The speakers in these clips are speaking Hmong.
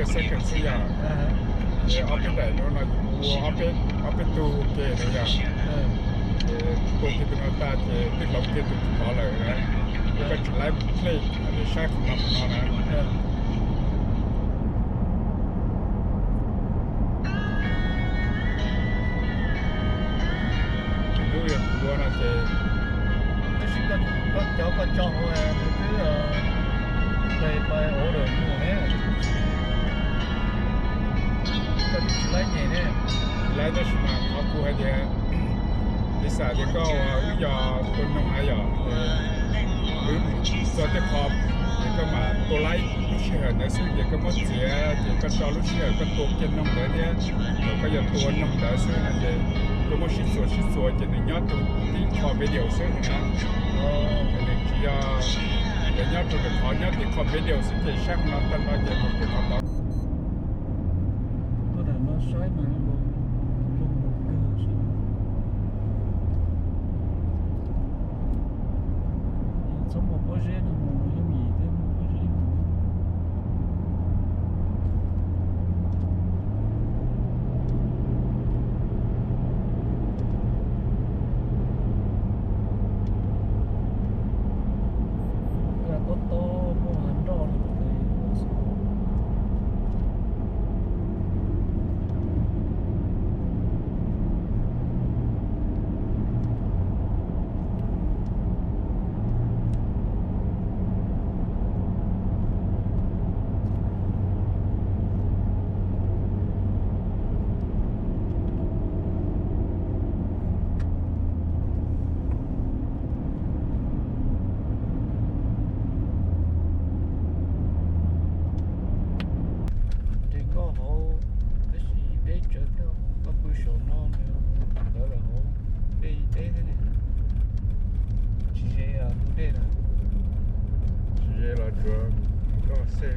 Second xwb yog. Ces ob peb daim no no ua ob peb, ob peb tug ke no yog. Ces tua kiag tus no tag ces twb hloov kiag tus tod lawm. Ces koj tsis laib play, saib qhov no qhov no na. Lub yog tus ua no ces tab sis koj cov koj tso hauv twb play by order mus ne, koj tsis laib nyem ne. Laib tab sis mas qhov kuv hais tias, lis xam tias koj wb yog tua noog na yom, wb mus txog tej qho ces koj mam tua laib lub sij hawm ntawd xwb ces koj muab txiav ces koj tso lub sij hawm koj tua kiag noog ntawd thiab thaum koj yuav tua noog ntawd xwb no ces koj muab sib txuas sib txuas ces nws nyob rau tib qho video xwb na. Nws tsis yog, nws nyob rau lwm qhov, nyob tib qho video xwb ces saib qhov no tag nrho ces mus rau qhov tod. Tuaj nram no saib mas zoo nkauj kawg. Txhob muaj pob zeb no mus, yooj yim thiab muaj pob zeb mus. Koj tob tob muaj nroj no. Nres nkoj hauv, tab sis deb tsawv thiab, koj pw saum no ntawd lawm hauv dej deb thiab ne. Tsis ze tus dej na. Tsis ze los tsuav koj xej,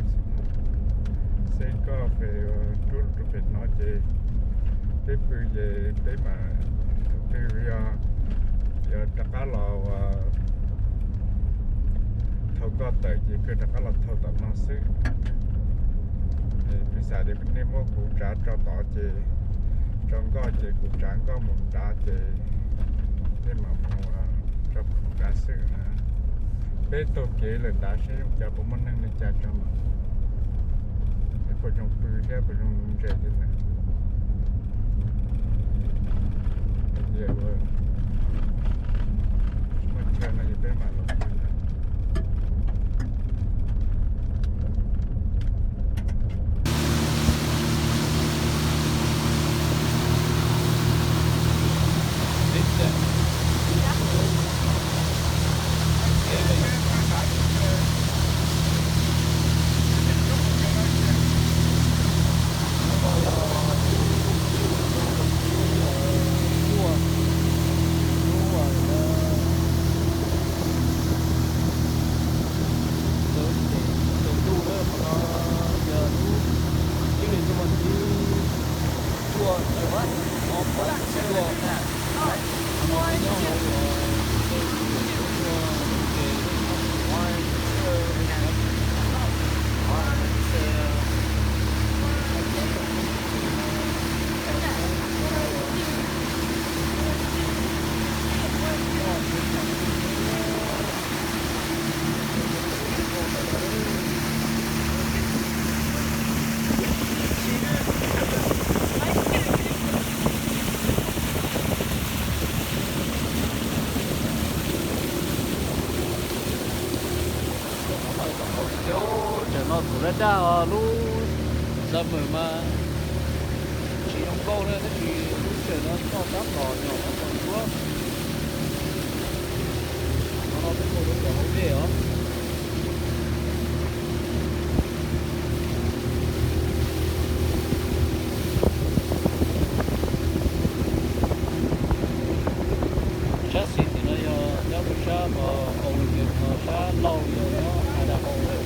xej koj pem rub rau pem no ces peb pw ces peb mam, tus twg yog, yog rov qab los thauj koj tawm ces koj rov qab los thauj tom no xwb. Piv xam tias nej muab kuv tsav tso tod ces, tso nkoj ces kuv tsav nkoj mus nrad ces nej mam mus rau kuv nrad xwb na. Peb taug kev lawm nrad seb zoo cas, puas muaj neeg li cas tso mas, puas zoo pw thiab puas zoo ntses li na. Ces ua, tsis muaj chaw no ces peb mam los pw na. Ntawd ces tus ntuj na, qhov no yog lub, lub niag ntuj vas thib cuaj, cuaj, ob phav cuaj. Qhov no nyob hauv, Tam no thaum daj daj os, lub summer mas tsis zoo nkauj na, tab sis lub summer no toj tab tom nyom tab tom ntsuab. Qhov no twb mus rau pem hauv dej os. Sab xis tim no yog nyob rau sab Oregon ho sab laug yog nyob Idaho lawm.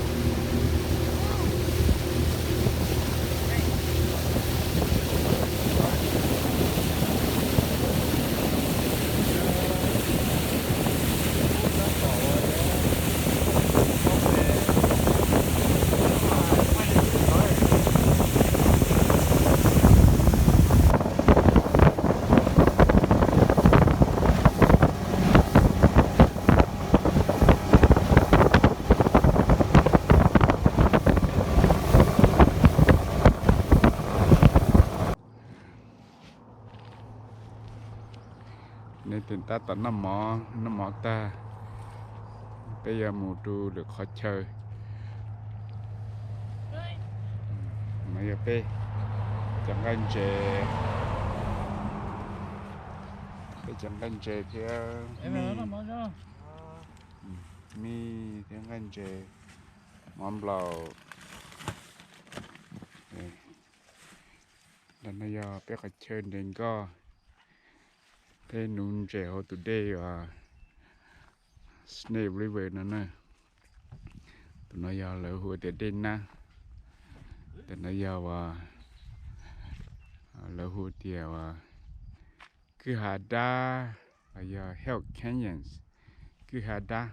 Pem tab tom noj mov, noj mov tag, peb yuav mus rau lwm qhov chaw. No yog peb cov nqaij ntses, peb cov nqaij ntses thiab mij, mij thiab nqaij ntses, mov nplaum. Ntawm no yog peb qhov chaw nres nkoj, peb nuv ntses hauv tus dej uas Snake River no na. Tus no yog lawv hu tias dej nab. Tus no yog uas lawv hu tias uas kwj ha dab, los yog Hell Canyons, kwj ha dab.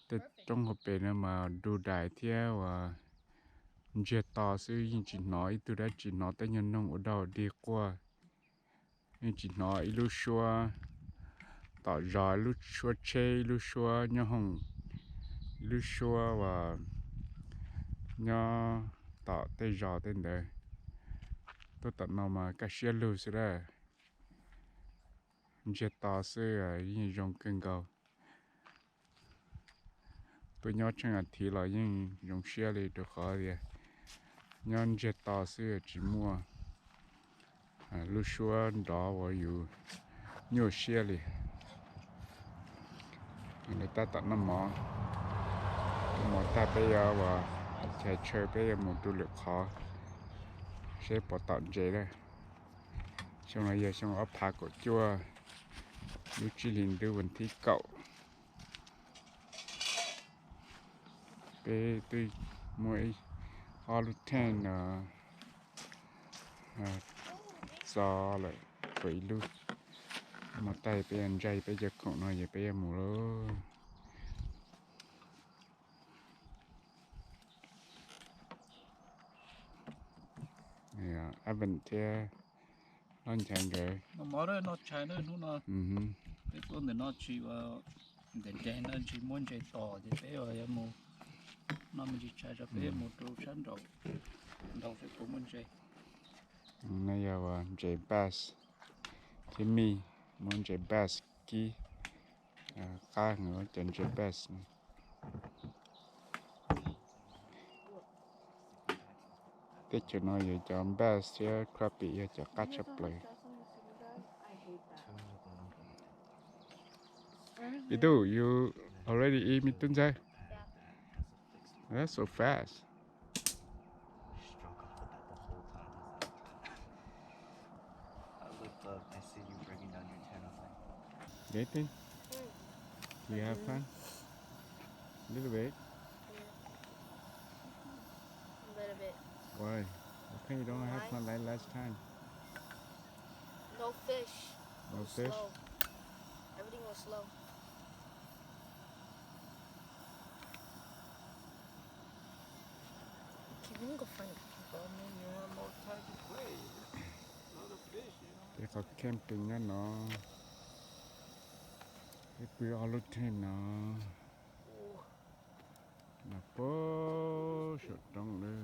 Tej roob hauv pes no mas du dais thiab uas ntsiag to xwb, yeej tsis hnov ib tug dab tsi, hnov tej nyuag noog ua dog dig quaj. Yeej tsis hnov ib lub suab tom zos, ib lub suab tsheb, ib lub suab nyoob hoom, ib lub suab uas nyob tom tej zos tej ntawd. Tuaj tom no mas kaj siab lug xwb lawm. Ntsiag to xwb, yeej zoo kawg nkaus. Tuaj nyob tsheej as thiv los yeej zoo siab li, rau qhov tias nyob ntsiag to xwb tsis muaj lub suab nrov uas yus nyuaj siab li. Lawv tab tom noj mov, noj mov tag peb yuav uas chais tshaw, peb yuav mus rau lwm qhov seb puas tom ntses na. Xyoo no yog xyoo ob phav kaum cuaj, lub tsib hlis ntuj vas thib kaum. Peb twb muaj ob lub tent no txo lawm, tshuav ib lub. Mov tag peb yuav ntsaj peb cov khoom no ces peb yuav mus lauj. Evan thiab Hlob Nchaiv nkawd. Peb tuaj ntawm no tsis ua ntawm deg no tsis muaj ntses tos ces peb yuav mus noj me ntsis tshais tso peb yuav mus rau sab nraud, nraud seb puas muaj ntses. No yog ntses bass thiab mij, muaj ntses bass kib qab heev cov ntses bass. Teb chaws no yog cov bass thiab crappie yog cov qab tshaj plaws. Ib tug, you already eat me too, Nzai? That's so fast. Nathan, you have fun? A little bit. A little bit. Why? How come you don't have fun like last time? No fish. No fish? Slow. Everything was slow. Okay, we can go find the people. I mean, you have more time to play. Another fish, you know? Peb qhov camping nyob no, peb pw ob lub tent no. Mas puag saum roob lawm.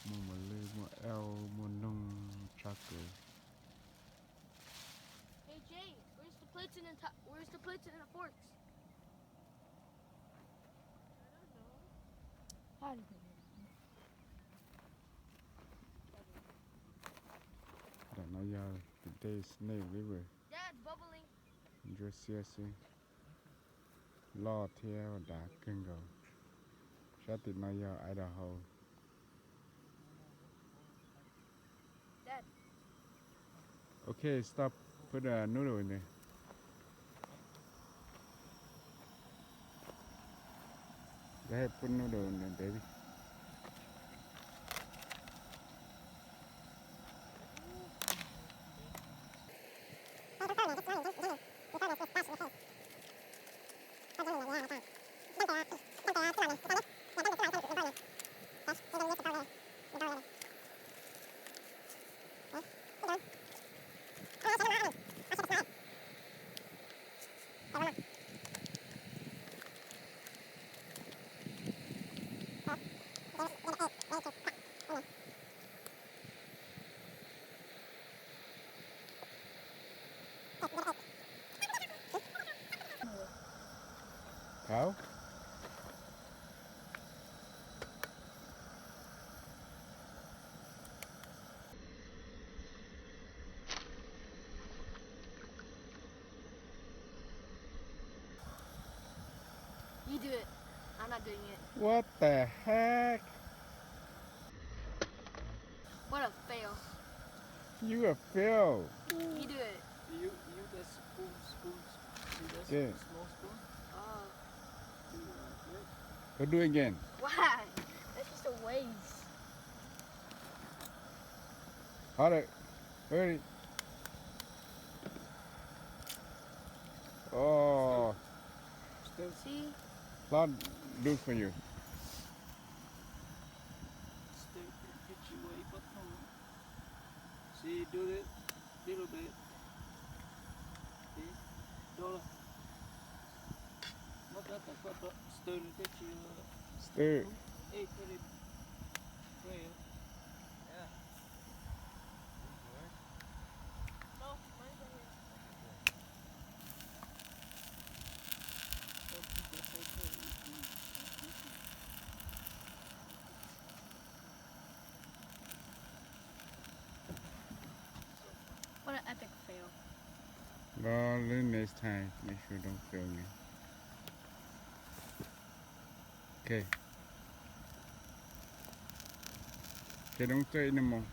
Muaj mos lwj, muaj elk, muaj noog tshaj plaws. Hey Jay, where's the plates and the, where's the plates and the forks? Ntawm no yog today's Snake River. Dad, bubbling. Ntsuab xiab xwb, loj thiab dav kawg nkaus. Sab tim no yog Idaho. Dad. Okay, stop. Put a noodle in there. Go ahead, put noodle in there, baby. Not doing it. What the heck? What a fail. You a fail. You do it. You, you the spoon, spoon, see that Okay. small spoon? Oh. You, uh, this. Go do it again. Why? That's just a waste. Harder. Hurry. Oh. Still. See? Hlob, do for you. Still, kib tsis ua ib pob thooj. See, do it. Little bit. See? Do it. Muab rab tom koj rau, stir nws thiaj tsis. Stir. Ej, put it. Put it. Yeah. This work? No, mine's right here. Okay, cool. What an epic fail. Well, then next time, make sure don't fail again. Okay. Okay, don't throw it anymore.